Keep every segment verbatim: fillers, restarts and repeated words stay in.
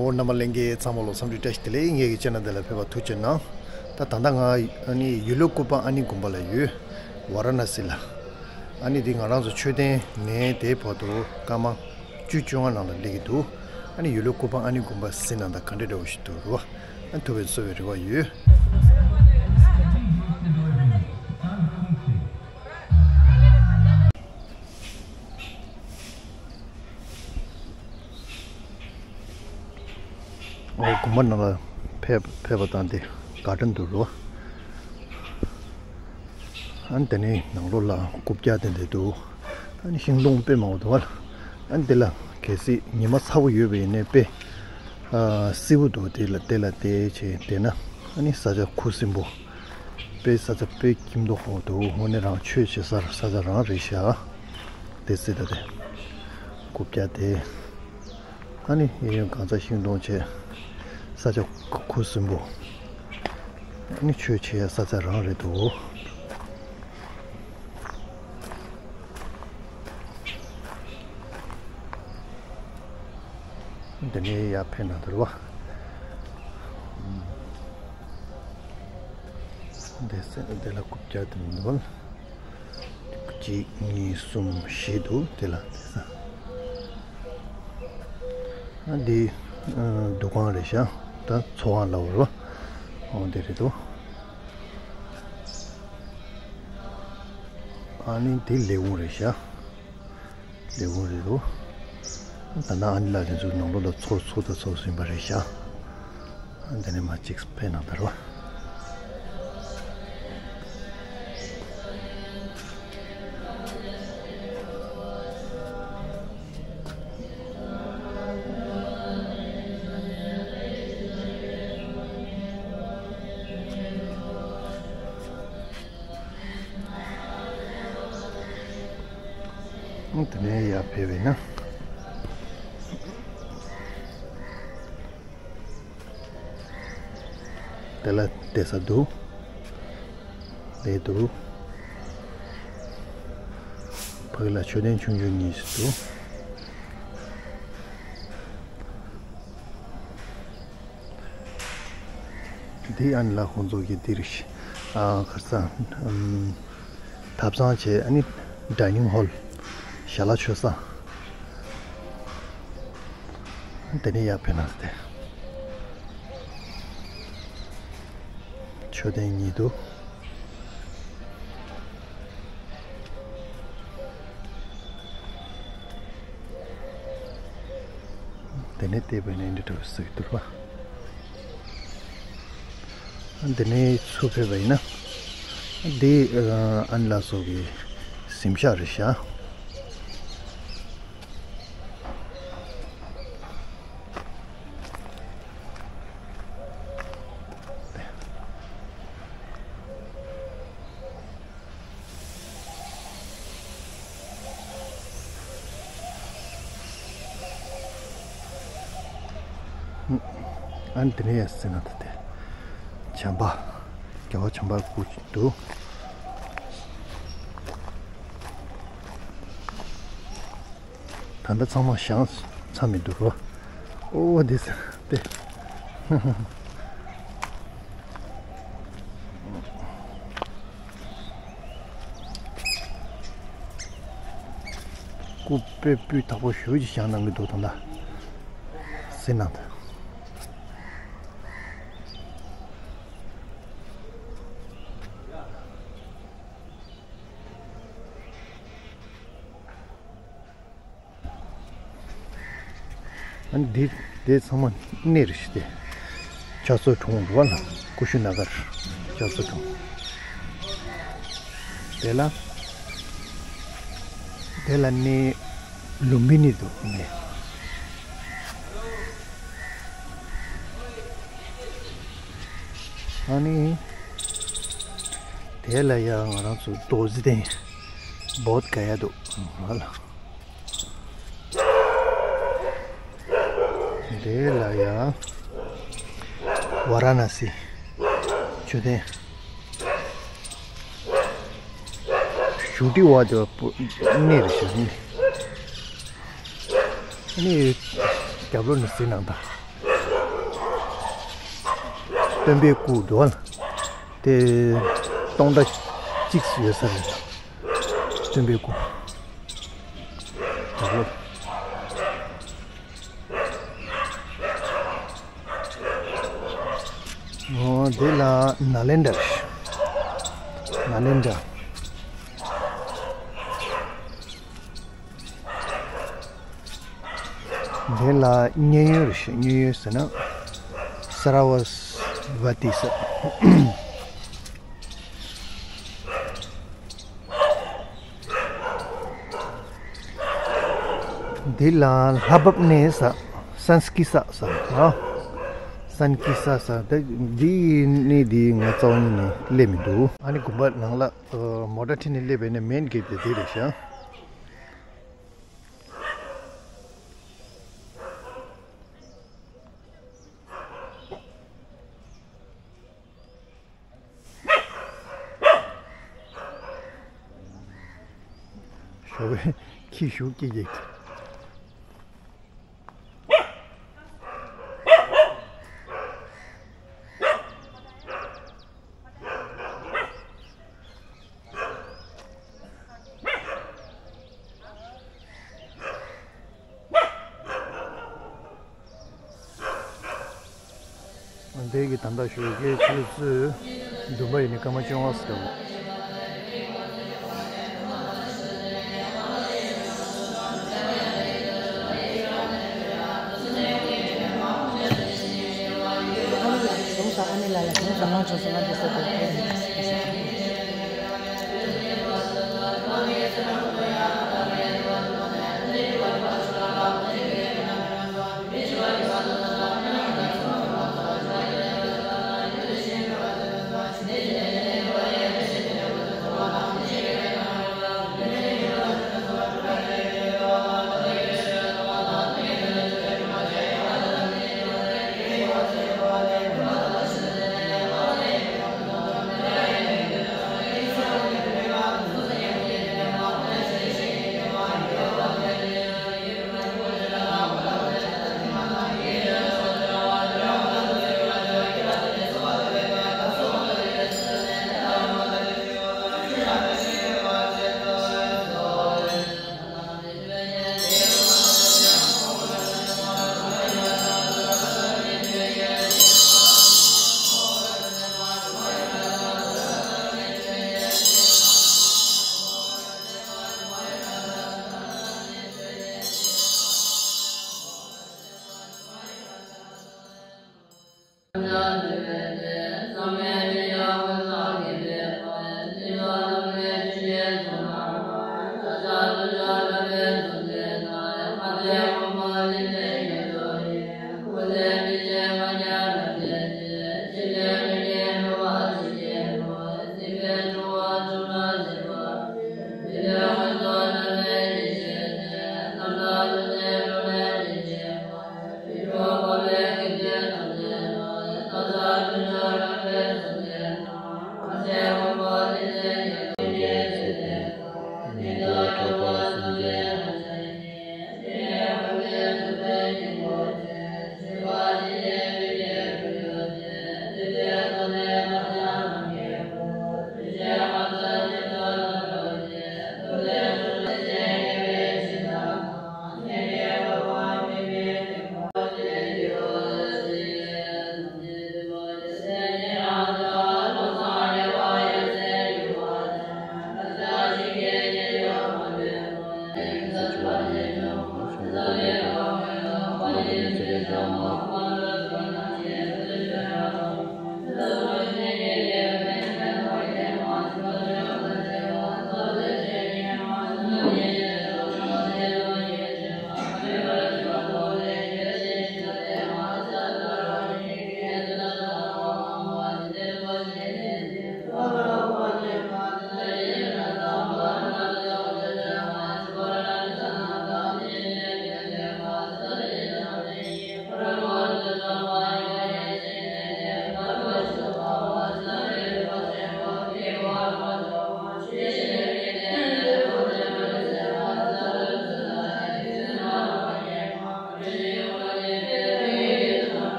ཨོ་རྣམ་པ་ལྷན་རྒྱས་ཚང་མ་ལ་འཚམས་འདྲི་བཀྲ་ཤིས་བདེ་ལེགས། ངེད་ཀྱི་ཅེ་ནལ་འདི་ལ་ཕེབས་པར་ཐུགས་རྗེ་གནང་། ད་ད་ལྟ་ང་ཨ་ནི་ཡུལ་ལྷོ་སྐུ་པར་ཨ་ནི་དགོན་པ་ལ་ཡོད། ཝཱ་ར་ཎ་སི་ལ། ཨ་ནི་འདི་ང་རང་ཚོ་མཆོད་རྟེན་ནས་དེའི་བར་དུ་སྐར་མ་བཅུ་བཅོ་ལྔ་ནང་ལ་སླེབས་ཀྱི་འདུག་ཨ་ནི་ཡུལ་ལྷོ་སྐུ་པར་ཨ་ནི་དགོན་པ་ཟེར་ན་ད་ག་འདྲ་འདྲ་བོ་ཞིག་འདུག་རེད་བ། ཨ་ཐུབ་པའི་གསོལ་བའི་རེ་བ་ཡོད། ཨོ་དགོན་པ་ནང་ལ་ཕེབས་ཕེབས་པ་དང་དེ་ག་འདྲ་འདུག་རོ། ཨ་ནི་དེ་ནས་ནང་ལོགས་ལ་རྐུབ་བཀྱག་དེ་འདྲ་འདུག་ཨ་ནི་ཤིང་སྡོང་དཔེ་མང་པོ་འདུག་བ། ཨ་ནི་དེ་ལ་གལ་སྲིད་ཉི་མ་ཚ་པོ་ཡོད་པ་ཡིན་ནའི་དཔེ་ཨ་བསིལ་པོ་འདུག་དེ་ལ་དེ་ལ་བལྟས་བྱས་བསྡད་ན་ཨ་ནི་ས་ཆ་ཁུ་སིམ་པོ། དཔེ་ས་ཆ་དཔེ་ཁྱིམ་ཐོག་ཁོག་འདུག་དངོས་གནས་རང་ཆོས་བྱེད་ས་ས་ཆ་རང་རེད་ཤག་དེ་སྲིད་ད་དེ་རྐུབ་བཀྱག་དེ། ཨ་ནི་གཡས་གཡོན་གང་ས་ཤིང་སྡོང་བྱས། ས་ཆ་ཁུ་སིམ་པོ། ཨ་ནི་ཆོས་བྱེད་ཡ་ས་ཆ་རང་རེད་འདུག་འདི་ནས་ཡར་ཕེབས་ན་འདུག་བ། འདི་ས་འདི་ལ་རྐུབ་བཀྱག་དེ་མི་འདུག་གཅིག་གཉིས་གསུམ་བཞི་འདུག་དེ་ལ་དེ་ས། ཨ་འདི་ཨ་འདུ་ཁང་རེད་ཤག་ད་ཚོགས་ཁང་ལབ་རོ། འོ་འདི་རེད་འདུག་ཨ་ནི་འདི་ལས་ཁུངས་རེད་ཤག་ལས་ཁུངས་རེད་འདུག་ད་ནང་ཨ་ནི་ལ་དེ་ཚོ་ནང་ལོགས་ལ་ཚོགས་ཚོགས་དང་ཚོགས་ཟིན་པ་རེད་ཤག་འདི་ནས་མར་གཅིག་ཕེབས་ན་འདར་བ། དེ་ནས་ཡར་ཕེབས་པས་ན། དེ་ལ་བསྡད་ས་འདུག་ལས་འདུག་ཕ་གི་ལ་མཆོད་རྟེན་ཆུང་ཆུང་གཉིས་ཤིག་འདུག་འདི་ཨ་ནི་ལ་ཁོང་ཚོ་གི་འདིར་ཨ་ཁར་ས་ཨམ། ཐབ་ཚང་བྱས་ཨ་ནི་ཌའི་ནིང་ཧོལ། ཞལ་ལག་མཆོད་ས། དེ་ནས་ཡར་ཕེབས་ན་སྟེ། མཆོད་རྟེན་གཉིས་འདུག་དེ་ནས་བལྟས་པས་ན་འདི་འདྲ་བོ་ཟེར་གྱི་འདུག་པ། འདི་ནས་ཚུར་ཕེབས་པ་ཡིན་ན། འདི་ཨ་ནི་ལ་སོགས་ཀྱི་གཟིམ་ཤག་རེད་ཤག་ཨ་ནི་དེ་ནས་ཡར་སེ་ན་ད་དེ། བྱམས་པ། རྒྱལ་བ་བྱམས་པ་སྐུ་འདུག་ད་ལྟ་ཚང་མ་བཞེངས་ཚར་མི་འདུག་རོ། ཨོ་དེ་ས་དེ། སྐུ་དཔེ་སྤུས་དག་པོ་ཞེ་པོ་ཅིག་བཞེངས་གནང་གི་འདུག་ད་ལྟ་ཟེར་གནང་ད། ཨ་ནི་འདི་འདི་ཚང་མ་གནས་རེད་ཤག་སྟེ། ཕྱག་འཚལ་དྲུང་རེད་བ་ལ་ཀུ་ཤུ་ན་གར་ཕྱག་འཚལ་དྲུང་། དེ་ལ་དེ་ལ་ནི་ལུམ་བི་ནི་འདུག་ནི། ཨ་ནི་དེ་ལ་ཡང་ང་རང་ཚོ་རྡོ་རྗེ་གདན་བོད་ག་ཡ་འདུག་རེད་བ་ལ། དེ་ལ་ཡང་ཝཱ་ར་ཎ་སི་མཆོད་རྟེན། བཞུགས་ཁྲི་བ་དེ་བ་གནས་རེད་ཤག་ནི། ནི་རྒྱབ་ལོགས་ནས་གཟིགས་གནང་དང་། སྟོན་པའི་སྐུ་འདུག་བ། དེ་སྟོང་ཕྲག་གཅིག་ཡོད་ས་རེད། སྟོན་པའི་སྐུ། དེ་ལོ། འོ་དེ་ལ་ནཱ་ལེནྡྲ་རེད། ནཱ་ལེནྡྲ། དེ་ལ་མཉན་ཡོད་རེད། མཉན་ཡོད་ཟེར་ན་སཱ་ར་བ་ཏི་ཟེར། འདི་ལ་ལྷ་བབས་གནས་ས་སན་ཀི་ས་ཟེར་ཨ། སན་ཀི་ས་ཟེར་ད་འདི་གནས་འདི་ང་རྩ་བ་ཉིད་ནས་སླེབས་མི་འདུག་ཨ་ནི་དགོན་པ་ནང་ལ་མོ་ཊ་ཁྲིད་ནས་སླེབས་པ་ཡིན་ན་མེན་གེ་ཊི་དེ་འདི་རེད་ཤག་ཞོགས་པའི་ཁྱི་ཞུགས་སྐྱེས་ཀྱི། འདས་ཀྱི་དམ་དྲག་ཞུ་བའི་ཆུ་ཚོད་བདུན་པ་ཡིན་ནི་སྐར་མ་བཅོ་ལྔ་ཙམ།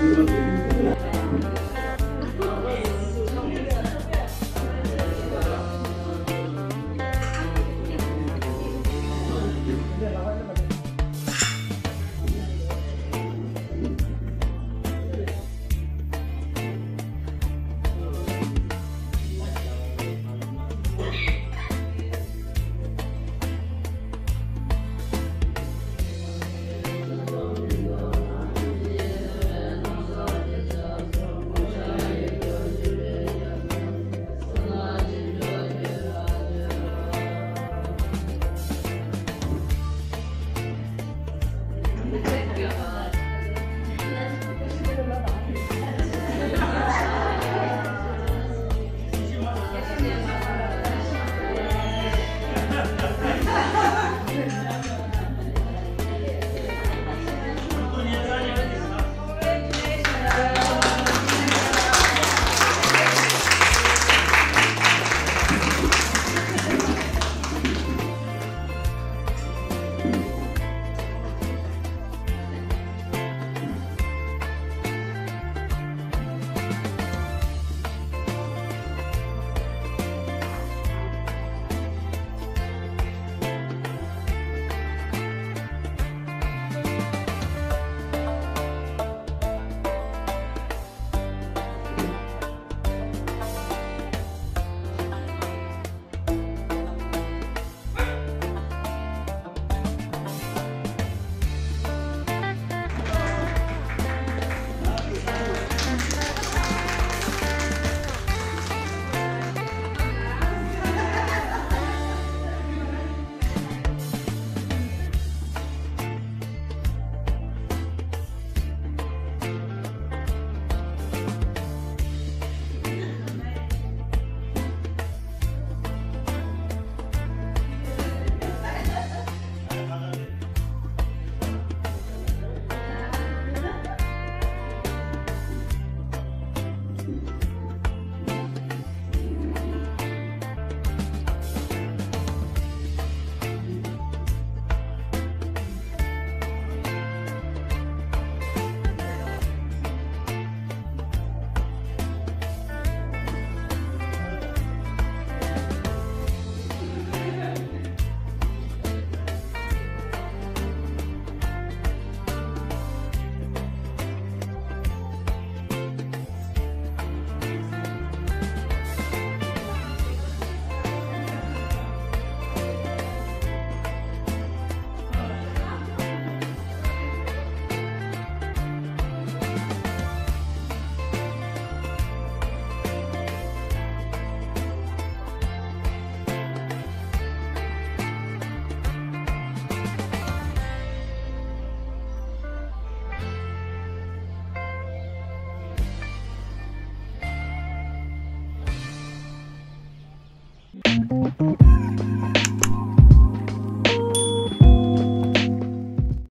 Hello.